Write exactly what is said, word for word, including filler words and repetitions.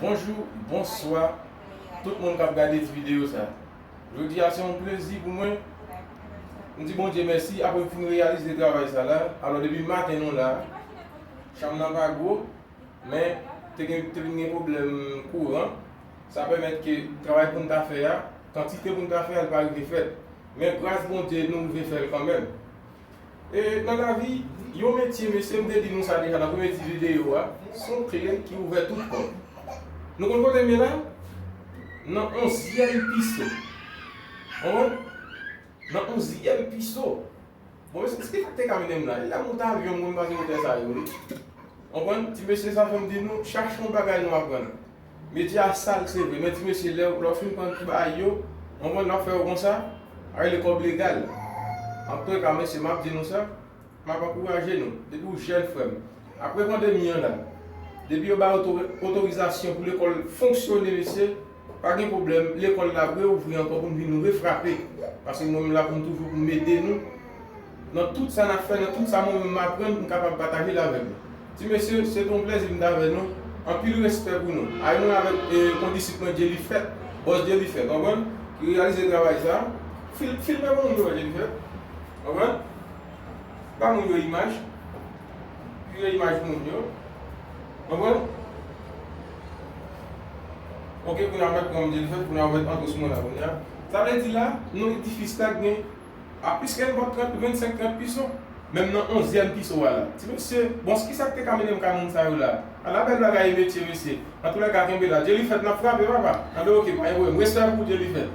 Bonjou, bonswa, tout moun k ap gade ti videyo sa. Jodi a se yon plezi pou mwen. M di Bondye mèsi apre m fin reyalize travay sa la. Alò depi maten nou la, chanm nan pa gwo, men te gen, te vin gen pwoblèm kouran. Sa pèmèt ke travay pou n ta fè a, kantite pou n ta fè a, l pa rive fèt. Men gras Bondye nou rive fè l kanmenm. E nan lavi, yon metye, mesye, m te di nou sa deja nan premye ti videyo a, se yon kle ki ouvè tout pòt. Nou konn kote m ye la? Nan onzyèm piso. Konprann? Nan onzyèm piso. Bon, mesye, ki sa k te ka mennen m la? E la moute avyon, m konn pase wotè sa yo, wi. Konprann? Ti mesye sa fè m di nou, chache yon bagay nou aprann. Medya sal se vre, men ti mesye lè w, lè w fin pran ti bagay yo, w konprann, l ap fè yo konsa, a rele kòb legal. Antouka, mesye, m ap di nou sa, m ap ankouraje nou, depi w jèn frè m. Apre pandemi an la, depi yo bay oto-, otorizasyon pou lekòl fonksyone, mesye, pa gen pwoblèm, lekòl la reouvri ankò pou n vin refrape. Paske mwen menm la pou m toujou pou m ede nou. Nan tout sa n ap fè, nan tout sa mwen menm m aprann, m kapab pataje l avèk nou. Ti mesye, se te yon plèzi m t avè nou. Anpil respè pou nou. Ay mwen avèk, e, kondisip mwen Dyelifèt, bòs Dyelifèt, konprann? Ki reyalize travay sa. Fil-, filme pou moun yo, Dyelifèt. Konprann? Ba moun yo imaj. Vire imaj moun yo. Konprann? Ok, kounye a mèt pran Dyelifèt, kounye a mèt antre sou mwen la, kounye a. Sa vle di la, nou edifis la gen a plis ke nenpòt trant, vennsenk, trant piso. Menm nan onzyèm piso a la. Ti mesye, bon, kisa k te ka mennen m kay moun sa yo la? Ala bèl bagay, metye, mesye. Antoulèka, kenbe la. Dyelifèt, n ap frape, papa. Anben, ok, pa gen pwoblèm. Respè pou Dyelifèt.